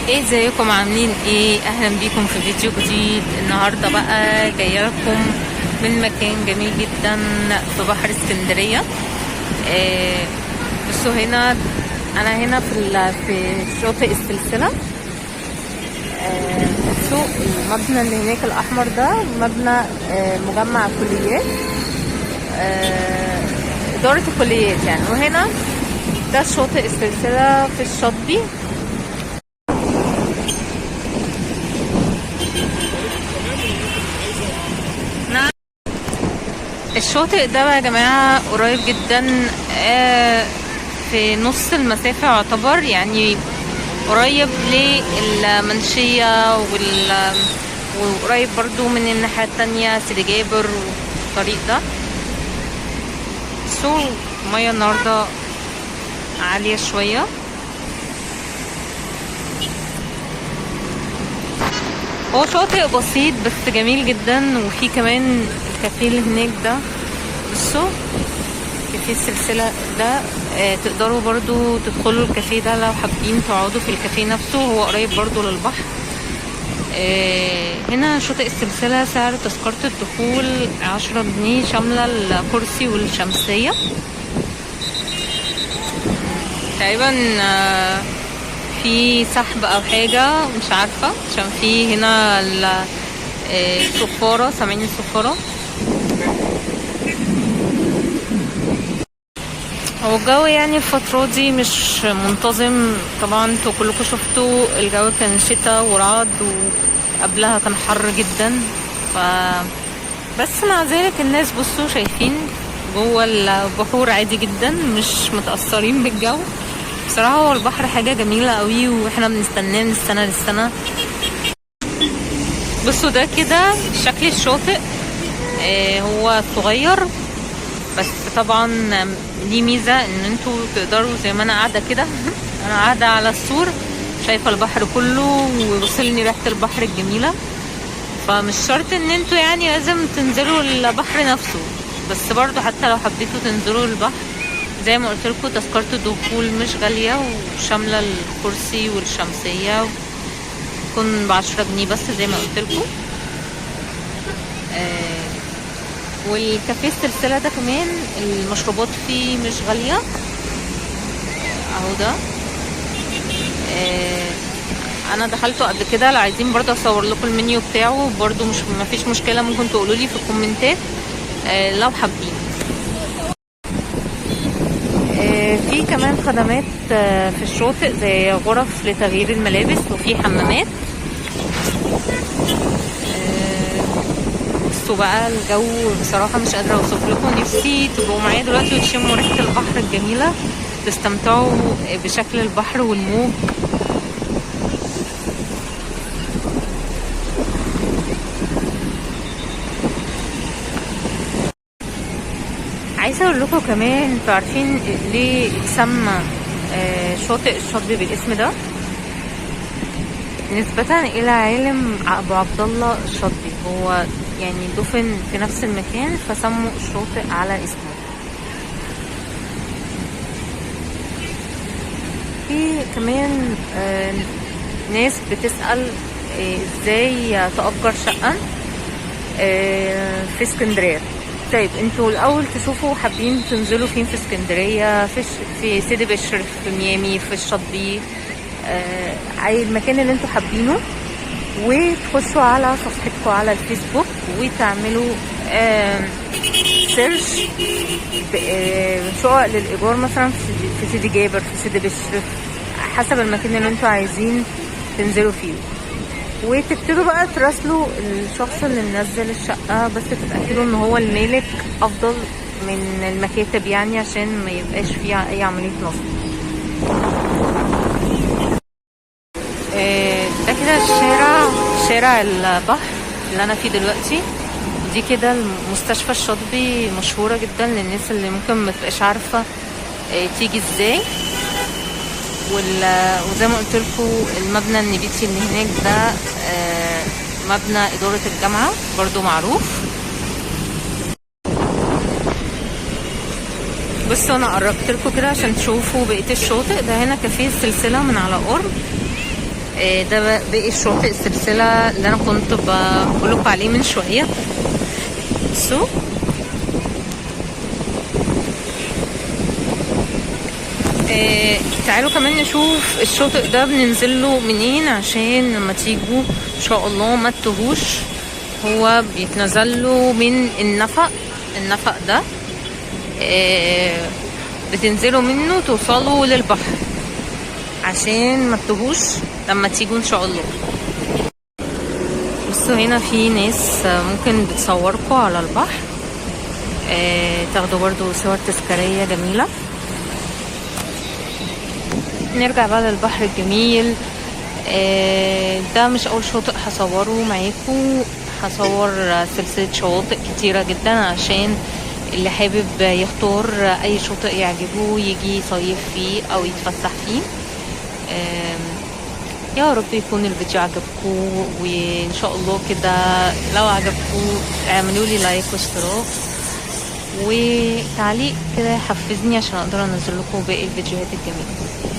ايه ازيكم؟ عاملين ايه؟ اهلا بيكم في فيديو جديد. النهارده بقى جاية لكم من مكان جميل جدا في بحر اسكندرية. إيه بصوا هنا، انا هنا في شاطئ السلسلة. بصوا المبنى اللي هناك الاحمر ده مبنى مجمع كليات، ادارة الكليات يعني. وهنا ده شاطئ السلسلة في الشاطبي. نعم، الشاطئ ده بقى يا جماعة قريب جدا، في نص المسافة يعتبر، يعني قريب للمنشية وقريب برضو من الناحية التانية سيدي جابر والطريق ده. so المية النهاردة عالية شوية. هو شاطئ بسيط بس جميل جدا، وفي كمان الكافيه اللي هناك ده. بصوا كافيه السلسلة ده، تقدروا برضو تدخلوا الكافيه ده لو حابين تقعدوا في الكافيه نفسه، هو قريب برضو للبحر. هنا شاطئ السلسلة سعر تذكرة الدخول 10 جنيه شاملة الكرسي والشمسية تقريبا. في سحب او حاجة مش عارفة، عشان في هنا الصفارة، سامعين الصفارة؟ هو الجو يعني الفترة دي مش منتظم طبعا، انتوا كلكم شفتوا الجو كان شتاء ورعد، وقبلها كان حر جدا. بس مع ذلك الناس بصوا شايفين جوه البحور عادي جدا، مش متأثرين بالجو. بصراحة هو البحر حاجة جميلة قوي، واحنا بنستناه من السنة للسنة. بصوا ده كده شكل الشاطئ، هو صغير بس طبعا ليه ميزة ان انتوا تقدروا زي ما انا قاعدة كده انا قاعدة على السور شايفة البحر كله ووصلني ريحة البحر الجميلة. فمش شرط ان انتوا يعني لازم تنزلوا البحر نفسه، بس برضو حتى لو حبيتوا تنزلوا البحر زي ما قلت لكم تذكرة الدخول مش غالية وشاملة الكرسي والشمسية، تكون ب10 جنيه بس زي ما قلت لكم. والكافيه السلسلة ده كمان المشروبات فيه مش غالية اهو ده. انا دخلته قبل كده، لو عايزين برضه اصور لكم المنيو بتاعه برضه مش مفيش مشكلة، ممكن تقولوا لي في الكومنتات لو حابين. في كمان خدمات في الشاطئ زي غرف لتغيير الملابس وفي حمامات. بصوا بقى الجو بصراحة مش قادرة اوصف لكم، نفسي تبقوا معايا دلوقتي وتشموا ريحة البحر الجميلة، تستمتعوا بشكل البحر والموج. عايزة اقول لكم كمان، انتوا عارفين ليه اتسمى شاطئ الشاطبي بالاسم ده؟ نسبة الى عالم ابو عبد الله الشاطبي، هو يعني دفن في نفس المكان فسموا الشاطئ على اسمه. في كمان ناس بتسأل ازاي تأجر شقة في اسكندرية. طيب انتوا الاول تشوفوا حابين تنزلوا فين في اسكندرية، في سيدي بشر، في ميامي، في الشاطبي، اي المكان اللي انتوا حابينه، وتخشوا على صفحتكم على الفيسبوك وتعملوا search شقق للايجار مثلا في سيدي جابر، في سيدي بشر، حسب المكان اللي انتوا عايزين تنزلوا فيه، وتبتدوا بقى تراسلوا الشخص اللي منزل الشقة، بس تتأكدوا ان هو المالك افضل من المكاتب يعني، عشان ما يبقاش فيها اي عملية نصب. ده كده الشارع، شارع البحر اللي انا فيه دلوقتي. دي كده المستشفى الشاطبي، مشهورة جدا للناس اللي ممكن ما تبقاش عارفة تيجي ازاي. وزي ما قلت لكم المبنى النبيتي اللي هناك ده مبنى إدارة الجامعة برضو معروف. بصوا انا قربت لكم كده عشان تشوفوا بقية الشاطئ ده. هنا كافيه السلسلة من على قرب، ده باقي الشاطئ، السلسلة اللي انا كنت بقولكوا عليه من شوية. بصوا تعالوا كمان نشوف الشاطئ ده بننزل له منين، عشان لما تيجوا ان شاء الله ما تتوهوش. هو بيتنزل له من النفق، النفق ده بتنزلوا منه توصلوا للبحر، عشان ما تتوهوش لما تيجوا ان شاء الله. بصوا هنا في ناس ممكن بتصوركوا على البحر، تاخدوا برضو صور تذكارية جميلة. نرجع بقى للبحر الجميل. ده مش اول شاطئ هصوره معاكم، هصور سلسلة شواطئ كتيرة جدا عشان اللي حابب يختار اي شاطئ يعجبه يجي يصيف فيه او يتفسح فيه. يا رب يكون الفيديو عجبكم، وان شاء الله كده لو عجبكم اعملوا لي لايك واشتراك وتعليق كده يحفزني عشان اقدر انزل لكم باقي الفيديوهات الجميلة.